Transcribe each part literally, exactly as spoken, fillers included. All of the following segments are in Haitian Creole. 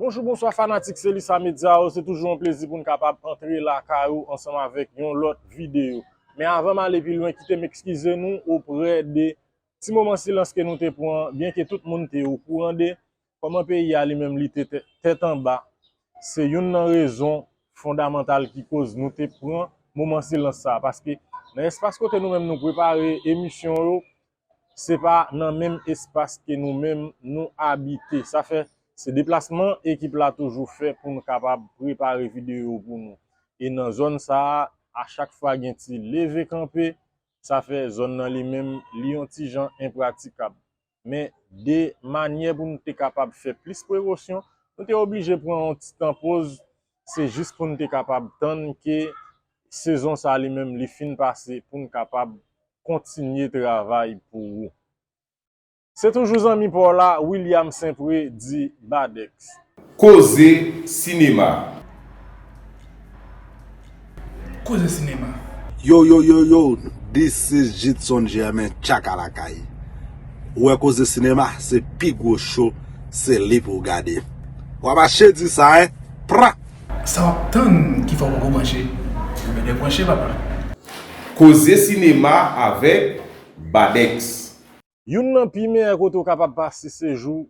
Bonjou, bonswa fanatik Selisa Medya yo, se toujou yon plezi pou n kapab antre lakay ou ansanm avèk yon lòt videyo. Men avan m ale pi lwen, kite m ekskize nou oprè de ti moman silans ke nou te pran, byenke tout moun te okouran de kòman peyi a li menm li te tè- tèt anba. Se youn nan rezon fondamantal ki koz nou te pran moman silans sa a, paske nan espas kote nou menm nou prepare emisyon yo, se pa nan menm espas ke nou menm nou abite. Sa fè se deplasman ekip la toujou fè pou nou kapab prepare videyo pou nou. E nan zòn sa a, a chak fwa gen ti leve kanpe, sa fè zòn nan li menm li yon ti jan enpratikab. Men de manyè pou nou te kapab fè plis prekosyon, nou te oblije pran yon ti tan poz, se jis pou nou te kapab tann ke sezon sa li menm li fin pase pou n kapab kontinye travay pou ou. Se toujou zanmi pa w la, William Saint-Pré di Badex. Koze sinema. Koze sinema. Yo, yo, yo, yo, this is Jidson Germain Tchaka Lakay. Ou wè koze sinema, se pi gwo cho, se li pou w gade. W ap mache di sa, en? Pra! Sa w ap tann ki fè w poko branche? Ebyen debranche papa. Koze sinema avèk Badex. Youn nan pi meyè kote w kapab pase sejou,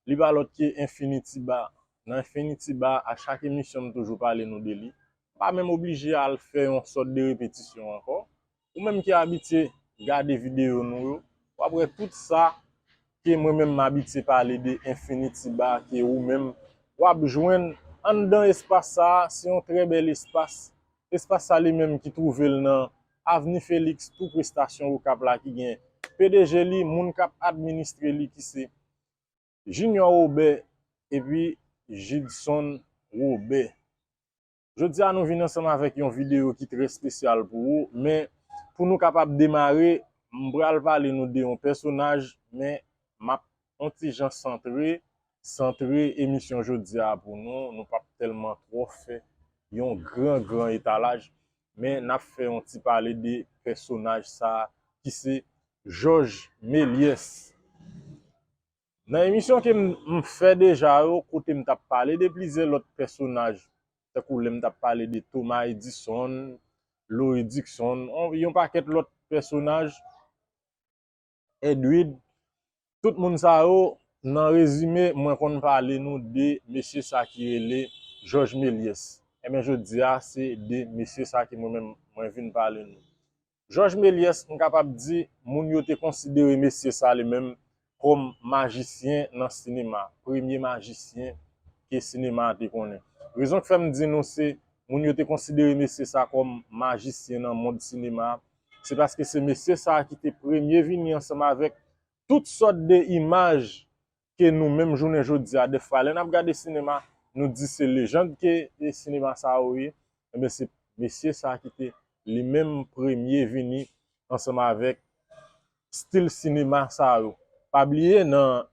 li pa lòt ke Infinity Bar. Nan Infinity Bar, a chak emisyon m toujou pale nou de li. M pa menm oblije al fè yon sòt de repetisyon ankò. Ou menm ki abitye gade videyo nou yo, w ap wè tout sa ke mwen menm m abitye pale de Infinity Bar ke ou menm w ap jwenn anndan espas sa a, se yon trè bèl espas. Espas sa li menm ki twouve l nan Avni Felix, tou pre estasyon Okap la ki gen P D G li, moun k ap administre li ki se Junior Robert epi Jidson Robert. Jodi a nou vin ansanm avèk yon videyo ki trè espesyal pou ou, men pou nou kapab demare, m pral pale nou de yon pèsonaj, men m ap yon ti jan santre, santre emisyon jodi a pou nou. Nou p ap tèlman twò fè yon gran, gran etalaj, men n ap fè yon ti pale de pèsonaj sa a ki se Jòj Melyès. Nan emisyon ke m, m fè deja yo, kote m t ap pale de plizyè lòt pèsonaj, tankou lè m t ap pale de Thomas Edison, Laurie Dixon, yon, yon pakèt lòt pèsonaj, Edwid, tout moun sa yo, nan rezime, mwen konn pale nou de mesye sa ki rele Jòj Melyès. Enben, jodi a, se de mesye sa ki mwen menm, mwen vin pale nou. Jòj Melyès, m kapab di, moun yo te konsidere mesye sa li menm kòm majisyen nan sinema, premye majisyen ke sinema a te konnen. Rezon k fè m di nou se, moun yo te konsidere mesye sa kòm majisyen nan mond sinema a, se paske se mesye sa a ki te premye vini ansanm avèk tout sòt de imaj ke nou menm jounen jodi a, dèfwa lè n ap gade sinema, nou di se lejann ke e sinema sa yo ye, enben se mesye sa a ki te li menm premye vini ansanm avèk stil sinema sa yo. Pa bliye nan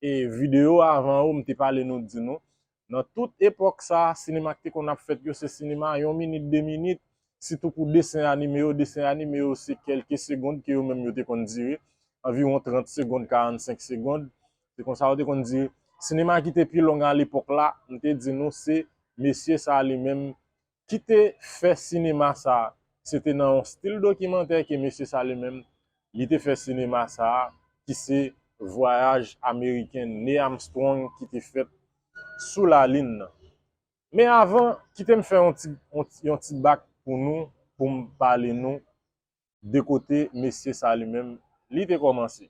e videyo avan yo, m te pale nou, di nou, nan tout epòk sa a, sinema ki te konn ap fèt yo, se sinema yon minit, de minit, sitou pou desen anime yo. Desen anime yo, se kèlke segond ke yo menm yo te konn dire, anviwon trant segond, karannsenk segond. Se konsa yo te konn dire. Sinema ki te pi long a lepòk la, m te di nou, se mesye sa a li menm ki te fè sinema sa a. Se te nan yon stil dokimantè ke mesye sa a li menm, li te fè sinema sa a, ki se Vwayaj Ameriken Neil Armstrong ki te fèt sou lalin nan. Men avan, kite m fè yon ti, yon ti, yon ti bak pou nou, pou m pale nou de kote mesye sa a li menm, li te kòmanse.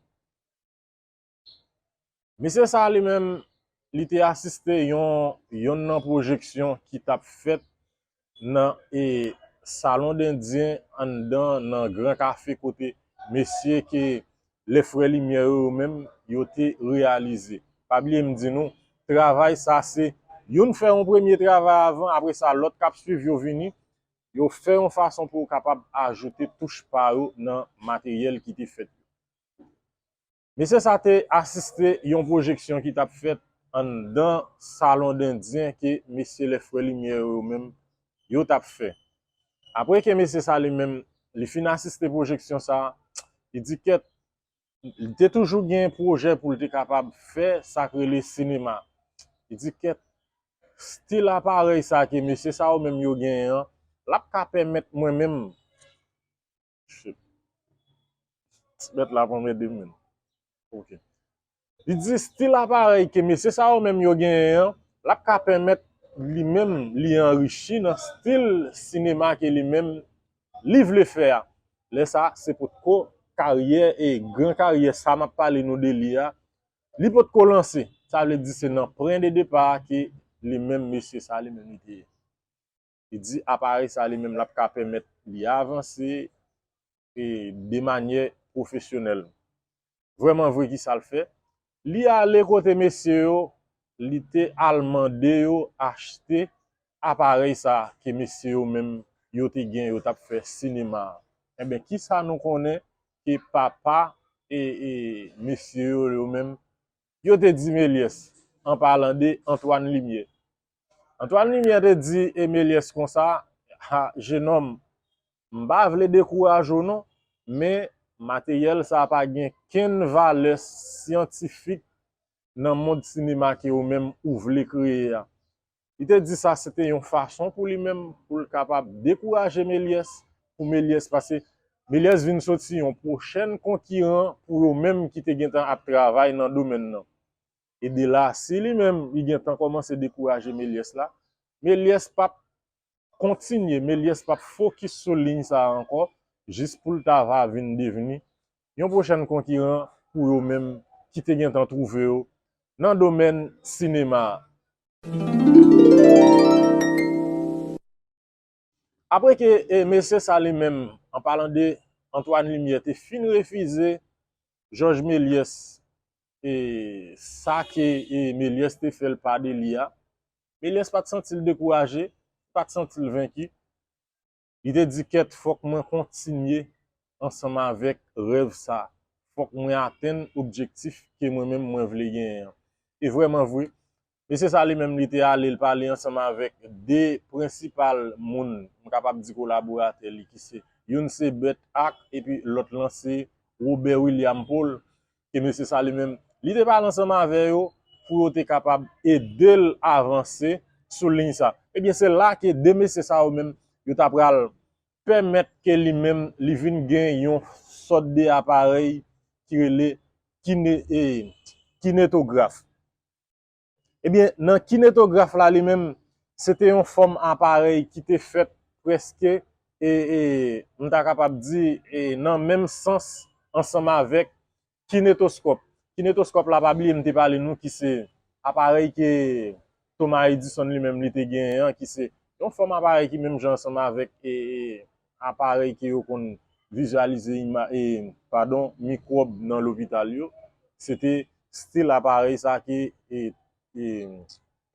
Mesye sa a li menm, li te asiste yon, yonn nan pwojeksyon ki t ap fèt nan e Salon Dendyen anndan nan Gran Kafe kote mesye ke lè frè Limyè yo, yo menm, yo te reyalize. Pa bliye m di nou, travay sa se youn fè yon premye travay avan, apre sa lòt k ap swiv yo vini, yo fè yon fason pou yo kapab ajoute touch pa yo nan materyèl ki te fèt yo. Mesye sa te asiste yon pwojeksyon ki t ap fèt anndan Salon Dendyen ke mesye lè frè Limyè yo menm yo t ap fè. Apre ke mesye sa li menm, li fin asiste pwojeksyon sa, li di kèt, li te toujou gen pwojè pou l te kapab fè sa k rele sinema. Li di kèt, stil aparèy sa ke mesye sa yo menm yo genyen an, l ap ka pèmèt mwen menm. Shit. Ti bèt la ap anmède m menm. Ok. Li di stil aparèy ke mesye sa yo menm yo genyen an, l ap ka pèmèt li menm li anrichi nan stil sinema ke li menm li vle fè a. Lè sa, se potko karyè e gran karyè sa m ap pale nou de li a, li potko lanse. Sa vle di se nan pwen de depa a ke li menm mesye sa li menm li te ye. Li di aparèy sa li menm l ap ka pèmèt li avanse e de manyè pwofesyonèl. Vrèman vre ki sa l fè? Li ale kote mesye yo, li te al mande yo achte aparèy sa ke mesye yo menm yo te gen yo t ap fè sinema a. Enben, kisa nou konnen ke papa e, e mesye yo yo menm yo te di Melyès, an palan de Antoine Limyè. Antoine Limyè te di e Melyès konsa, ha, jenòm, m pa vle dekouraje w non, men materyèl sa pa gen kenn valè syantifik nan mond sinema ke ou menm ou vle kreye a. Li te di sa se te yon fason pou li menm pou l kapab dekouraje Melyès, pou Melyès, paske Melyès vin soti yon pwochèn konkiran pou yo menm ki te gentan ap travay nan domèn nan. E de la, si li menm li gentan kòmanse dekouraje Melyès la, Melyès p ap kontinye, Melyès p ap fokis sou liy sa a ankò, jis pou l ta va vin devni yon pwochèn konkiran pou yo menm ki te gentan twouve yo nan domèn sinema a. Apre ke e, mesye sa li menm, an palan de Antoine Limyè, te fin refize Jòj Melyès e sa ke e, Melyès te fè l pa de li a, Melyès pa t santi l dekouraje, pa t santi l venki. Li te di, kèt, fòk mwen kontinye ansanm avèk rèv sa. Fòk mwen atenn objektif ke mwen menm mwen vle genyen an. E vrèman vre, mesye sa li menm li te ale, l pale ansanm avèk de prensipal moun, m kapab di kolaboratè li ki se, youn se Bert Hart epi lòt lan se Robert William Paul, ke mesye sa li menm, li te pale ansanm avè yo pou yo te kapab ede l avanse sou liy sa. Ebyen, se la ke de mesye sa yo menm, yo ta pral pèmèt ke li menm, li vin gen yon sòt de aparèy ki rele kine, e, kinetograf. Ebyen, nan kinetograf la li menm, se te yon fòm aparèy ki te fèt prèske, e, e, m ta kapab di, e, nan menm sans ansanm avèk kinetoskòp. Kinetoskòp la, pa bliye m te pale nou ki se aparèy ke Thomas Edison li menm li te genyen an, ki se yon fòm aparèy ki menm jan ansanm avèk, e, e, aparèy ke yo konn vizyalize ima-, e, padon, mikwòb nan lopital yo. Se te stil aparèy sa ke, e, e,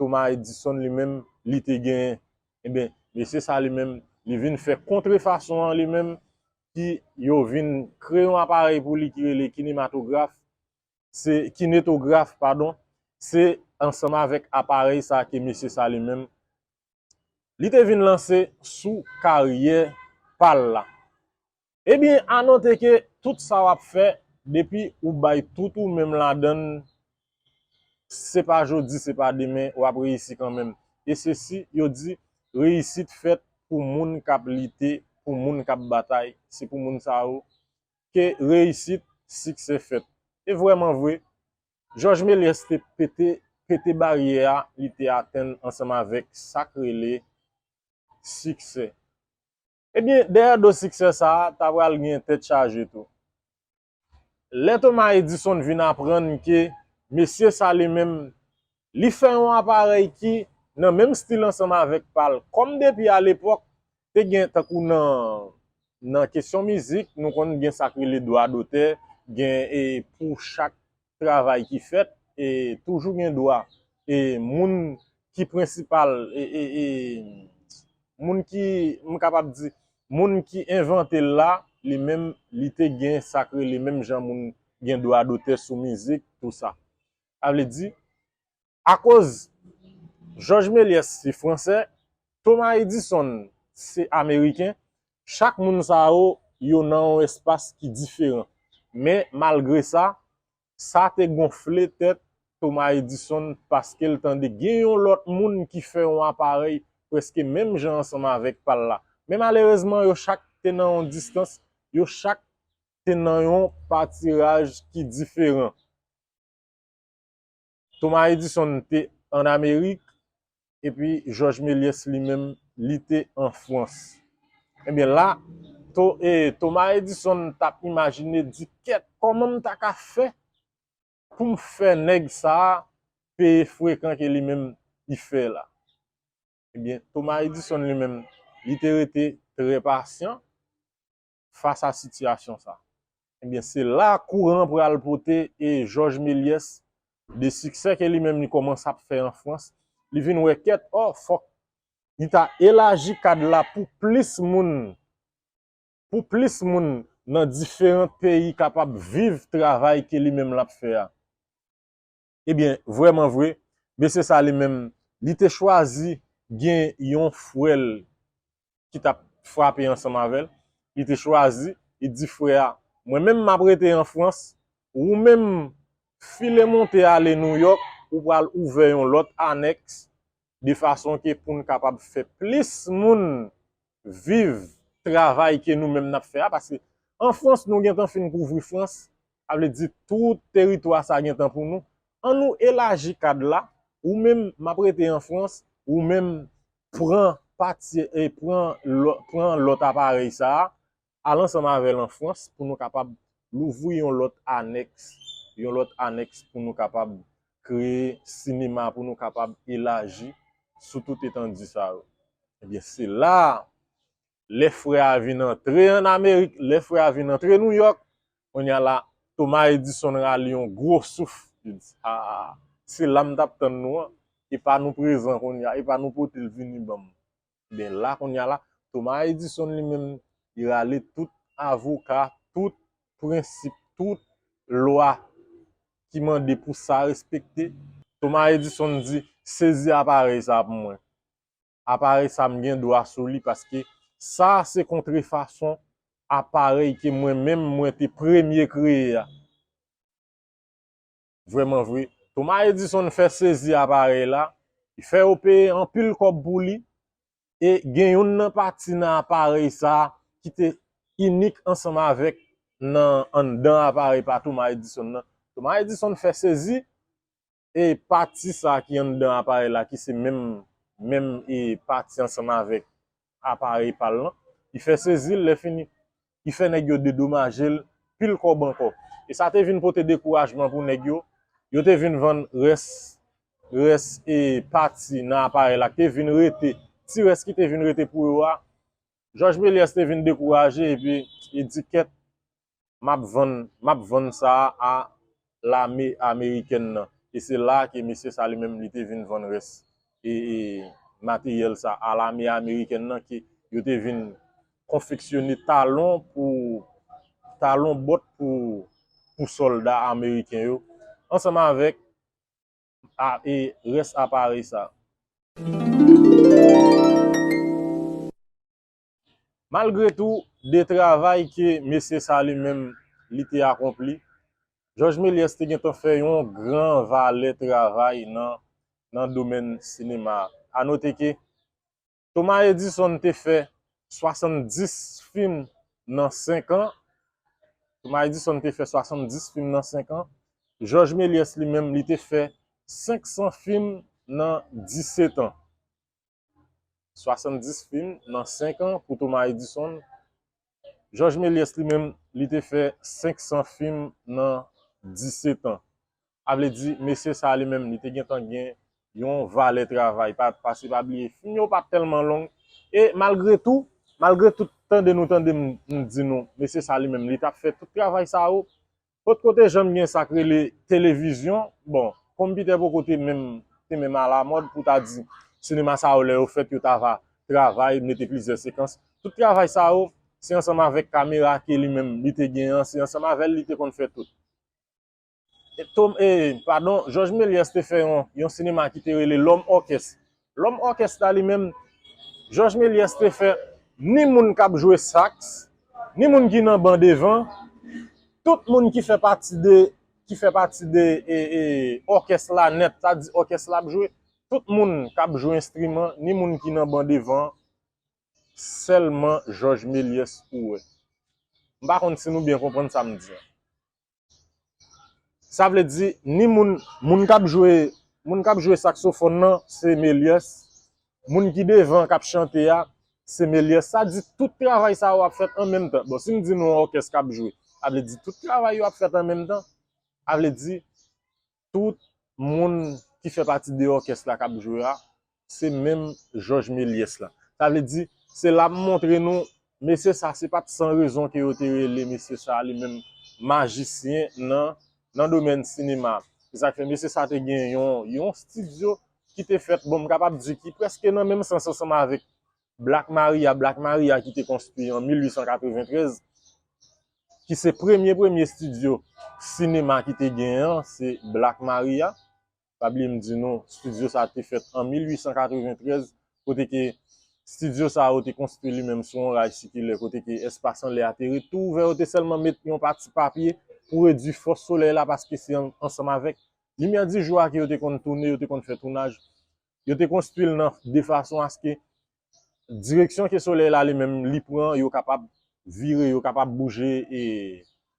Thomas Edison li menm li te genyen. Ebyen, mesye sa li menm, li vin fè kontrefason an li menm, ki yo vin kreye yon aparèy pou li ki rele kinematograf, se kinetograf, padon, se ansanm avèk aparèy sa ke mesye sa li menm, li te vin lanse sou karyè pa l la. Ebyen, anote ke tout sa w ap fè, depi ou bay tout ou menm ladan l, se pa jodi, se pa demen, w ap reyisi kanmenm. E sesi, yo di, reyisit fèt pou moun k ap lite, pou moun k ap batay. Se pou moun sa yo ke reyisit, siksè fèt. E vrèman vre, Jòj Melyès te pete, pete baryè a, li te atenn ansanm avèk sa k rele siksè. Ebyen, dèyè do siksè sa a, ta pral gen tèt chaje tou. Lè Thomas Edison vin aprann ke mesye sa li menm, li fè yon aparèy ki nan menm stil ansanm avèk pa l, kòm depi alepòk, te gen tankou nan, nan kesyon mizik, nou konn gen sa k rele dwa dotè, gen e pou chak travay ki fèt, e toujou gen dwa e moun ki prensipal, e, e, e moun ki, m kapab di, moun ki envante l la, li menm, li te gen sa k rele menm jan moun gen dwa dotè sou mizik, tou sa. Sa vle di, akoz Jòj Melyès se fransè, Thomas Edison se ameriken, chak moun sa yo, yo nan yon espas ki diferan. Men, malgre sa, sa te gonfle tèt Thomas Edison paske l tande gen yon lòt moun ki fè yon aparèy prèske menm jan ansanm avèk pa l la. Men malerezman, yo chak te nan yon distans, yo chak te nan yon patiraj ki diferan. Thomas Edison te ann Amerik, epi Georges Méliès li menm, li te an Frans. Ebyen la, to, e, Thomas Edison t ap imajine di, kèt, kòman m ta ka fè pou m fè nèg sa a peye frekan ke li menm li fè la? Ebyen, Thomas Edison li menm, li te rete trè pasyan fas a sitiyasyon sa. Ebyen, se la kouran pral pote e Georges Méliès de siksè ke li menm li kòmanse ap fè an Frans. Li vin wè kèt, ò, fòk li ta elaji kad la pou plis moun, pou plis moun nan diferan peyi kapab viv travay ke li menm l ap fè a. Ebyen, vrèman vre, mesye sa li menm, li te chwazi gen yon frè l ki t ap frape ansanm avè l. Li te chwazi, li di frè a, mwen menm m ap rete an Frans, ou menm file monte ale Nouyòk, ou pral ouvè yon lòt anèks, de fason ke pou n kapab fè plis moun viv travay ke nou menm n ap fè a, paske an Frans, nou gentan fin kouvri Frans, sa vle di tout teritwa sa gentan pou nou. An nou elaji kad la, ou menm m ap rete an Frans, ou menm pran pati, e pran lò-, pran lòt aparèy sa a, al ansanm avè l an Frans pou nou kapab louvri yon lòt anèks, yon lòt anèks pou nou kapab kreye sinema, pou nou kapab elaji sou tout etandi sa yo. Ebyen, se la, lè frè a vin antre ann Amerik, lè frè a vin antre Nouyòk, kounye a la, Thomas Edison rale yon gwo souf. Li di, a, se la m t ap tann nou an, e pa nou prezan kounye a, e pa nou pote l vini ban m. Ebyen, la, kounye a la, Thomas Edison li menm, li rale tout avoka, tout prensip, tout lwa ki mande pou sa respekte. Thomas Edison di, sezi aparèy sa pou mwen. Aparèy sa m gen dwa sou li paske sa se kontrefason aparèy ke mwen menm mwen te premye kreye a. Vrèman vre, Thomas Edison fè sezi aparèy la, li fè yo peye anpil kòb pou li, e gen youn nan pati nan aparèy sa ki te inik ansanm avèk nan anndan aparèy pa Thomas Edison nan. Thomas Edison fè sezi, e pati sa ki anndan aparèy la, ki se menm, menm, e pati ansanm avèk aparèy pa l lan, li fè sezi l, lè fini, li fè nèg yo dedomaje l pil kòb ankò. E sa te vin pote dekourajman pou nèg yo. Yo te vin vann rès, rès e pati nan aparèy la ki te vin rete, ti rès ki te vin rete pou yo a. Georges Méliès te vin dekouraje epi li di, kèt, m ap vann, m ap vann sa a lame amerikèn nan. E se la ke mesye sa li menm li te vin vann rès e, e materyèl sa a lame amerikèn nan, ke yo te vin konfeksyone talon pou, talon bòt pou, pou sòlda ameriken yo, ansanm avèk a, e rès aparèy sa. Malgre tou, de travay ke mesye sa li menm li te akonpli, Georges Méliès te gentan fè yon gran valè travay nan, nan domèn sinema a. A note ke Thomas Edison te fè swasanndis fim nan senk an. Thomas Edison te fè swasanndis fim nan senk an. Georges Méliès li menm, li te fè senk san fim nan disèt an. Swasanndis fim nan senk an pou Thomas Edison. Georges Méliès li menm, li te fè senk san fim nan disèt an. A vle di, mesye sa li menm, li te gentan gen yon valè travay. Pa, paske pa bliye, fim yo pa t tèlman long. E malgre tou, malgre tout tande nou tande m, m di nou, mesye sa li menm, li t ap fè tout travay sa yo. Potko te janm gen sa k rele televizyon. Bon, konpitè poko te menm, te menm alamòd pou ta di, sinema sa yo lè yo fèt, yo ta va travay, mete plizyè sekans. Tout travay sa yo, se ansanm avèk kamera ke li menm, li te gen an, se ansanm avè l, li te konn fè tout. E Tom, e, padon, Georges Méliès te fè yon, yon sinema ki te rele Lòm Òkès. Lòm Òkès la li menm, Georges Méliès te fè ni moun k ap jwe saks, ni moun ki nan ban devan, tout moun ki fè pati de, ki fè pati de e, e, òkès la nèt, sa di òkès la ap jwe, tout moun k ap jwe enstriman, ni moun ki nan ban devan, sèlman Jòj Melyès ou wè. M pa konn si nou byen konprann sa m di an. Sa vle di, ni moun, moun k ap jwe, moun k ap jwe saksofòn nan, se Melyès. Moun ki devan k ap chante a, se Melyès. Sa di tout travay sa yo ap fèt an menm tan. Bon, si m di nou yon òkès k ap jwe, sa vle di tout travay yo ap fèt an menm tan. Sa vle di tout moun ki fè pati de òkès la k ap jwe a, se menm Jòj Melyès la. Sa vle di, se la m montre nou, mesye sa, se pa t san rezon ke yo te rele mesye sa li menm majisyen nan, nan domèn sinema. Se sa k fè mesye sa te gen yon, yon estidyo ki te fèt, bon, m kapab di ki prèske nan menm sans ansanm avèk Black Maria, Black Maria ki te konstwi an mil uit san katreventrèz, ki se premye, premye estidyo sinema ki te gen an, se Black Maria. Pa bliye m di nou, estidyo sa te fèt an mil uit san katreventrèz, kote ke estidyo sa yo te konstwi li menm sou yon ray sikilè, kote ke espas anlè a te ret tou ouvè, yo te sèlman met yon pati papye pou redui fòs solèy la, paske se an-, ansanm avèk limyè di jou a ke yo te konn tounen, yo te konn fè tounaj. Yo te konstwi l nan de fason aske direksyon ke solèy la li menm li pran, yo kapab vire, yo kapab bouje e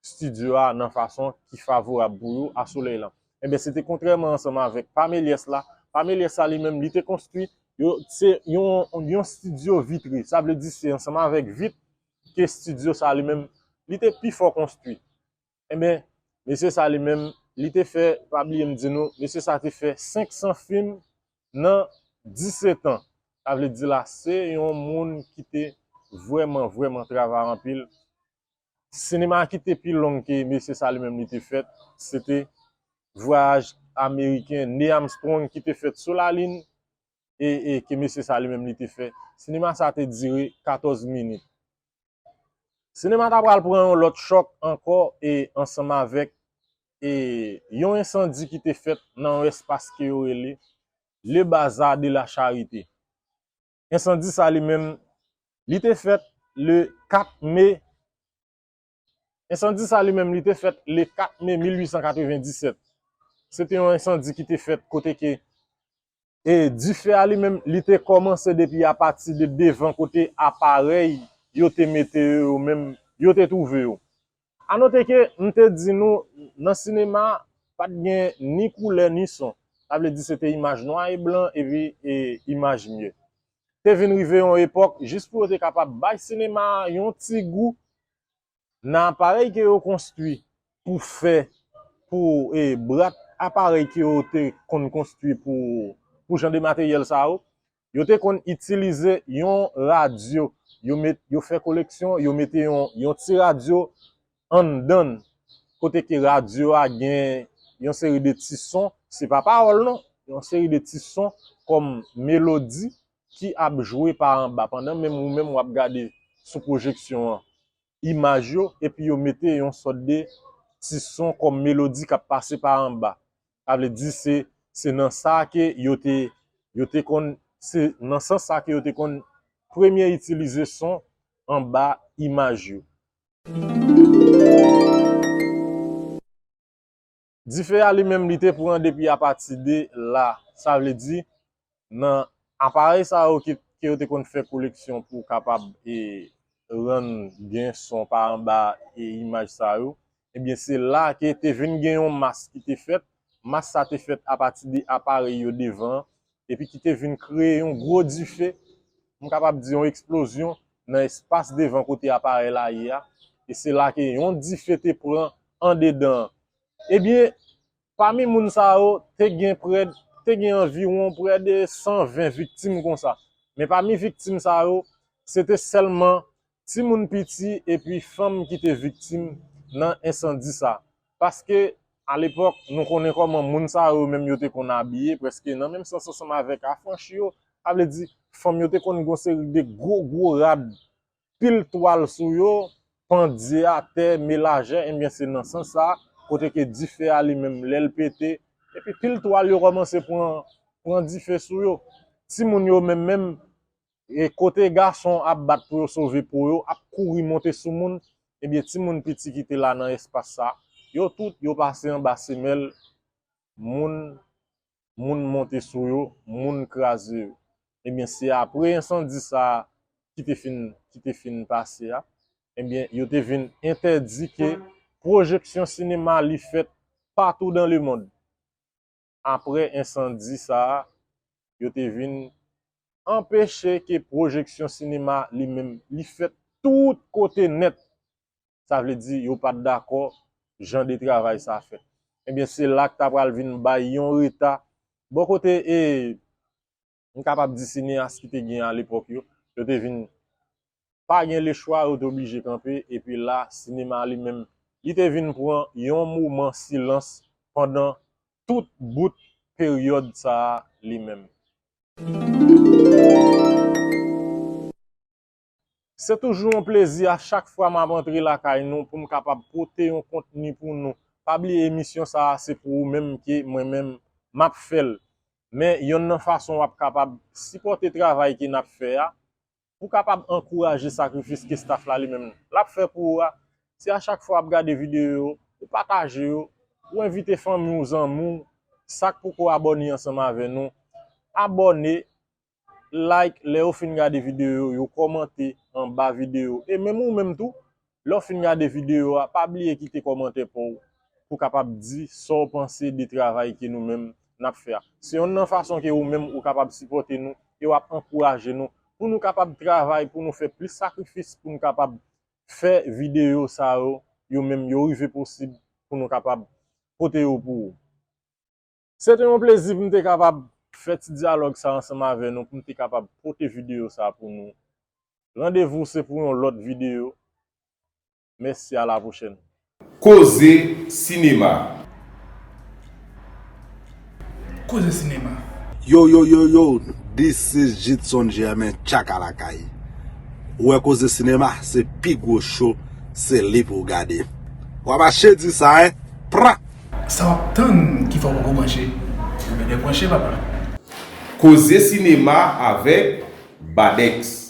estidyo a nan fason ki favorab pou yo a solèy la. Enben, se te kontrèman ansanm avèk pa Melyès la. Pa Melyès la li menm, li te konstwi, yo, se yon, yon estidyo vitre. Sa vle di se ansanm avèk vit ke estidyo sa li menm, li te pi fò konstwi. Enben, mesye sa li menm, li te fè, pa bliye m di nou, mesye sa te fè senk san fim nan disèt an. Sa vle di la, se yon moun ki te vrèman, vrèman travay anpil. Sinema ki te pi long ke mesye sa li menm li te fèt, se te Vwayaj Ameriken Neil Armstrong ki te fèt sou lalin, e, e ke mesye sa li menm li te fè. Sinema sa te dire katòz minit. Sinema ta pral pran yon lòt chòk ankò e ansanm avèk e yon ensandi ki te fèt nan yon espas ke yo rele Le Bazar de la Charité. Ensandi sa li menm, li te fèt le kat me. Ensandi sa li menm, li te fèt le kat me mil uit san katrevenndisèt. Se te yon ensandi ki te fèt kote ke e dife a li menm, li te kòmanse depi apati de devan kote aparèy yo te mete yo, yo menm, yo te twouve yo. A note ke m te di nou, nan sinema, pa t gen ni koulè ni son. Sa vle di se te imaj nwa e blan epi e imaj mye. Te vin rive yon epòk, jis pou yo te kapab bay sinema a yon ti gou, nan aparèy ke yo konstwi pou fè, pou e brat aparèy ke yo te konn konstwi pou, pou jan de materyèl sa yo, yo te konn itilize yon radyo. Yo met, yo fè koleksyon, yo mete yon, yon ti radyo anndan l, kote ke radyo a gen yon seri de ti son, se pa pawòl non, yon seri de ti son kòm melodi ki ap jwe pa anba, pandan menm ou menm w ap gade sou pwojeksyon an imaj yo, epi yo mete yon sòt de ti son kòm melodi k ap pase pa anba. Sa vle di se, se nan sa ke yo te, yo te konn, se nan sans sa ke yo te konn premye itilize son anba imaj yo. Dife a li menm, li te pran depi apati de la. Sa vle di, nan aparèy sa yo ki, ke yo te konn fè koleksyon pou kapab e rann gen son pa anba e imaj sa yo, ebyen, se la ke te vin gen yon mas ki te fèt. Mas sa te fèt apati de aparèy yo devan an, epi ki te vin kreye yon gwo dife, m kapab di yon eksplozyon nan espas devan kote aparèy la ye a. E se la ke yon dife te pran andedan an. Ebyen, pami moun sa yo, te gen prè, te gen anviwon prè de san ven viktim konsa. Men pami viktim sa yo, se te sèlman timoun piti epi fanm ki te viktim nan ensandi sa. Paske, alepòk, nou konnen kòman moun sa yo menm yo te konn abiye, prèske nan menm sans ansanm avèk afranchi yo, sa vle di, fanm yo te konn gen yon seri de gwo, gwo rad, pil twal sou yo, pandye atè, melaje, ebyen, se nan sans sa, kote ke dife a li menm, lè l pete, epi pil twal yo kòmanse pran, pran dife sou yo. Timoun yo menm, menm, e kote gason ap bat pou yo sove po yo, ap kouri monte sou moun, ebyen, timoun piti ki te la nan espas sa, Yo tout, yo pase anba semèl moun, moun monte sou yo, moun kraze yo. Ebyen, se apre ensandi sa a ki te fin, ki te fin pase a, ebyen, yo te vin entèdi ke pwojeksyon sinema li fèt patou dans le monde. Apre ensandi sa a, yo te vin anpeche ke pwojeksyon sinema li menm li fèt tout kote nèt. Sa vle di yo pa t dakò jan de travay sa fèt. Ebyen, se la k ta pral vin bay yon reta bò kote, e, m kapab di sineyas ki te gen alepòk yo, yo te vin pa gen lechwa, yo te oblije kanpe, epi la, sinema li menm, li te vin pran yon moman silans pandan tout bout peryòd sa a li menm. Se toujou yon plezi a chak fwa m ap antre lakay nou pou m kapab pote yon kontni pou nou. Pa bliye emisyon sa a se pou ou menm ke mwen menm m ap fè l. Men yonn nan fason w ap kapab sipòte travay ke n ap fè a, pou kapab ankouraje sakrifis ke staff la li menm l ap fè pou ou a, se a chak fwa w ap gade videyo yo, ou pataje yo, ou envite fanmi w, zanmi w, sa k poko abòne ansanm avè nou, abòne, like, lè yo fin gade videyo yo, yo kòmante anba videyo. E menm ou menm tou, lè w fin gade videyo a, pa bliye kite kòmantè pa w pou kapab di sa w panse de travay ke nou menm n ap fè a. Se yonn nan fason ke ou menm ou kapab sipòte nou e w ap ankouraje nou pou nou kapab travay, pou nou fè plis sakrifis, pou nou kapab fè videyo sa yo, yo menm yo rive posib pou nou kapab pote yo pou ou. Se te yon plezi pou m te kapab fè ti dyalòg sa ansanm avè nou, pou m te kapab pote videyo sa pou nou. Randevou se pou yon lòt videyo. Mèsi, a la pwochèn. Koze sinema. Koze sinema. Yo, yo, yo, yo, this is Jitson Germain, Tchaka Lakay. Ou wè koze sinema, se pi gwo cho, se li pou w gade. W ap mache di sa, en? Pra! Sa w ap tann ki fè w poko branche? Ou mèt branche, papa. Koze sinema avèk Badex.